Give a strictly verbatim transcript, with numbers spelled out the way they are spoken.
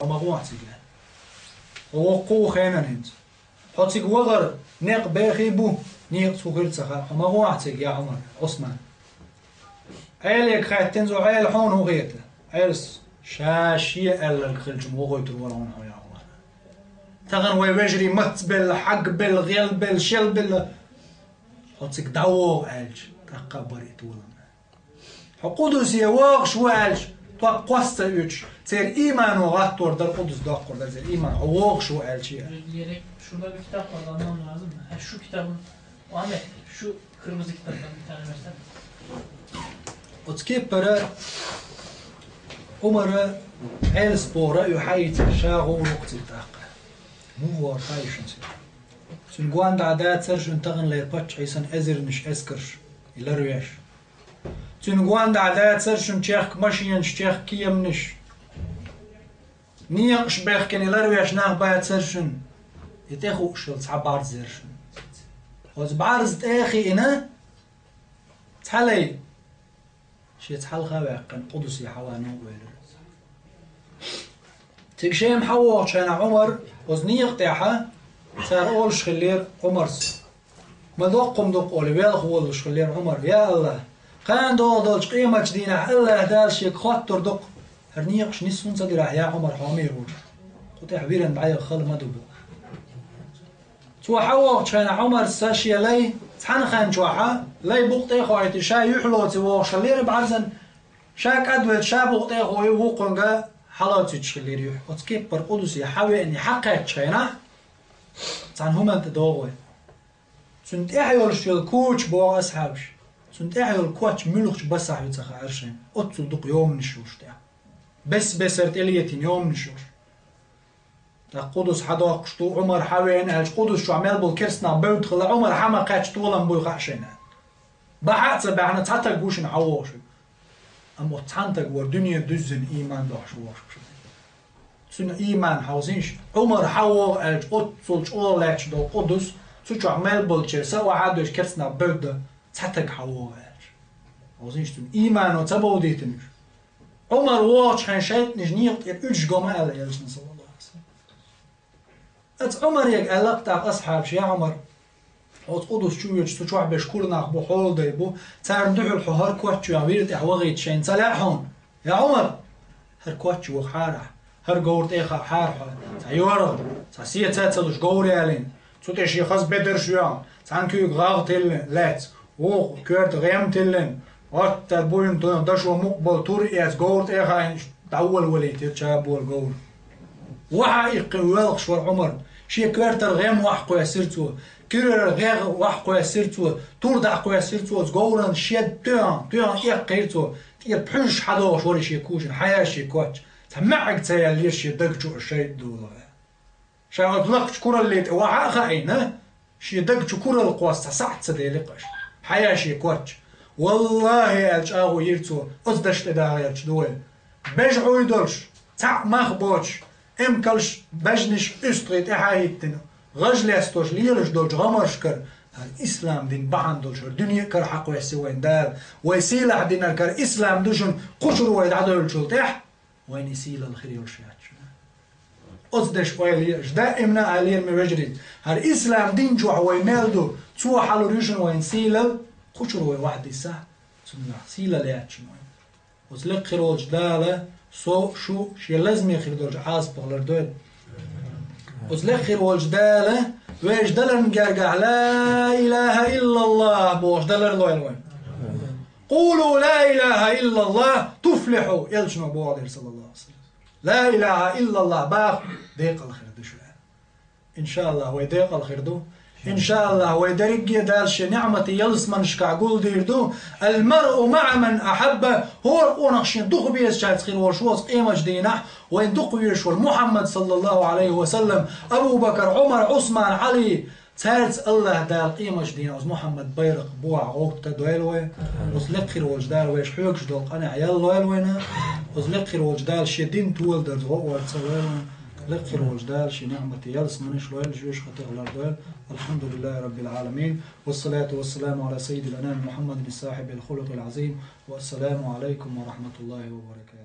Хьо ма гӀо цига. Хьо воккха ву хенан хӀинца. Хьо цига вахар некъ бехий бу, некъаца хӀу хир ца хаьа. Хьо ма гӀо цига, я Ӏумар, Ӏусман. Ӏелега хаьттина цо, Ӏела хьуна хӀу хета? Ӏелас ша шен аьлларг хилча ма гӀойтур вара хьуна хьо, я Ӏумар. Тахана вай вежарий мацбелла, хьагбелла, гӀелбелла, шелбелла. Хьо цига дӀавогӀа аьлча, тӀаккха а бариъ толам. Хьо Къудусе вогӀуш ву аьлча, тӀаккха кхоссаца уьтуш, церан иймано гӀаттор дара, Къудус доккхур дара церан ийман, хьо вогӀуш ву аьлча. Лерек шуна китаб хьо ламан лазим, а шу китаб, Мухаммед, шу хирмази китаб, китаб. Оцу кеппара Ӏумара Ӏелас бохура ю хьаийца ша гӀоврукх цига тӀаккха. Муха вара хьаийшина цига? Цуьнан гондахьа дацара шуна таханлера паччахьий санна эзарнаш эскарш, и ларвеш. Цуьнан гондахьа дацара шуна чехка машенаш, чехка кеманаш. Некъаш бехкина и ларвеш нах бацара шуна. И тӀехууш йолу цхьа бӀарз яра шуна. Оцу бӀарза тӀе а хиъна, цхьа лай шеца хьалха а ваьккхина, Къудусе хьаван а воьлира. Цига Шема хьавогӀучу хенахь Ӏумар, оцу некъа тӀехь цара олуш хиллера Ӏумарс. Ма доккха хӀума ду-кх олий, велха волуш хиллера Ӏумар: «Я АллахӀ, кхана догӀу долчу къематчу дийнахь АллахӀ Дала шега хоттур ду-кх: „ХӀара некъаш нисса хӀунда ца дира ахь, я Ӏумар, хьо мийр ву?“ Кху тӀехь виран дӀаяха хала ма ду бу». Цо хьавогӀучу хенахь Ӏумарс шен лай цхьана хан чохь, лай букъа тӀе а хоуьйтуш, ша юьхь лоций вогӀуш хиллера бӀарзана, ша кӀадвелча, ша букъа тӀе а хоуьйтуш, вукхунга хьалоцуьйтуш хиллера юьхь. Оцу кеппара Къудусе хьавеана хьакхаьччу хенахь, цхьана хӀуманна тӀе догӀу вай. Цуьнан тӀехь йолуш йолу куча, боху асхьабаш, цуьнан тӀехь йолу коч муьлхачу басахь ю ца хаьара шайна, оццул дукха йоманаш йолуш тӀехь. Бес-бесара тӀелетийна йоманаш йолуш. ТӀаккха Къудус хьадоккхуш ду, Ӏумар хьавеана аьлча, Къудус чохь мел болу керстанах бевдда хилла, Ӏумар хьа ма кхаьчча, толам буй хаьа шайна. Бахьа а ца баьхьна, цхьа таг ву шуна хьавогӀуш. Амма оцу цхьана таг вара дуьне дуьззина ийман дохьуш вогӀуш. Цуьнан ийман хьовсийша, Ӏумар хьавогӀу аьлча, оццул чӀогӀа лаьтташ долу Къудус, цу чохь мел болчеран са охьа а доьжуш, керстанах бевдда, цхьа таг хьавогӀу аьлча. Хьовсийша, цуьнан иймано ца бовдийтина уьш. Ӏумар вогӀучу хенахь шайтӀанаш некъа тӀера уьдуш го ма аьлла элчано, саллаллаху Ӏалайхи ва саллам. Оцу Ӏумаре аьлла-кх тӀаккха асхьабаша: «Я Ӏумар, оцу Къудус чу воьдуш цу чохь берш кура нах бу, хьоладай бу, царна дуьхьал хьо хӀара коч чу веана, вира тӀехь вахийта шайна ца лаьа хьуна? Я Ӏумар, хӀара коч чу вахахьара ахь, хӀара говр тӀе а хаахьара хьо, цхьа йоргӀа, цхьа сеца а ца луш говр ялийна, цу тӀе шен хаза бедарш а йоьхна, цхьана куьйга гӀагӀ тиллина лаьцна, вукху коьрта гӀем тиллина, оттар буйна тойна дашо мукъа болу тур а эцна, говр тӀе а хаийна, дӀаволавалийтира чаболу говр. Вахьа иккхина воьлхуш вара Ӏумар. Шен коьртара гӀем вахьа кхоьссира цо, куьрара гӀегӀ вахьа кхоьссира цо, тур дӀа кхоьссира цо, оцу говран шед тоьхна, тоьхна эккхийра цо, тӀера пхьуьйсуш хьадогӀуш вара шен кучана, хьаяьш шен коч. Цхьа маьӀиг ца яьллера шен даг чу оцу шайтӀа долу». Ша оцу лакхачу куралле тӀе вахьа а хаийна, шен даг чу куралла кхосса цхьа сахьт ца делира-кх аша. Хьаяьш шен коч. «ВаллахӀи», — аьлла чӀагӀо йира цо, — «оцу дашна тӀе даха гӀерташ ду вай. Бежа Ӏуй долуш, цхьаъ мах боцуш, эмкалш, баьжнаш уьстагӀий тӀаьхьа а хӀиттина, гӀаж лестош лелаш долчу гӀамаршкара, хӀара ислам дин бахьана долуш хӀара дуьне а кара хьакхоьссина вайна Дала, вай сийлахь динарг хӀара ислам ду шуна, кхучур вай дӀадевллачул тӀаьхьа, вайна и сийлалла хир йолуш яц шуна». Оцу дешан ойла е аша. Даимна а лераме вежарий, хӀара ислам дин чохь вай мел ду, цо хьалур ю шуна вайна сийлалла, кхучур вай вахьа дисахь, цунах сийлалла яц шуна вайна. Оцу лекха хир волчу Дала со, шу шен лазаме хир долчу Ӏазапах лардойла. Оцу лекха хир волчу Дала вешан даларна гергахь «Ла илаха иллаллах» бохуш далар лойла вайна. «Къулу ла илаха иллаллах туфлиху», элчано боху дера, саллаллаху алейхи ва саллям. «Ла илаха иллаллах» баха, декъала хир ду шу. ИншаАллахӀ, вай декъала хир ду. ИншаАллахӀ, вай дерриге а Дала шен ниӀмате ялсаманашкахь гулдийр ду. «Ал-маръу маӀа ман ахьабба», хӀора къонах шен дукха безачаьрца хир волуш ву оцу къематчу дийнахь, вайн дукха везаш волу Мухьаммад, саллаллаху алейхи ва саллям, Абу Бакар, Ӏумар, Ӏусман, Ӏали, цаьрца АллахӀ Дала къематчу дийнахь оцу Мухьаммад байракх бухахь гӀовтта дойла вай. Оцу лекха хир волчу Дала вайша хьоьгуш долу къинхьегӀ ял лойла вайна. Оцу лекха хир волчу Дала шен дин толадарца гӀо а орца лойла вайна. Лекха хир волчу Дала шен ниӀмате ялсаманаш лойла, жоьжахатех лардойла. Алхьамдулиллахи Раббил Ӏаламин. Вассалату вассаламу Ӏала саййидил анами Мухьаммадин сахьибил хулукъил Ӏазим. Вассаламу Ӏалайкум ва рахьматуллахи ва баракатух.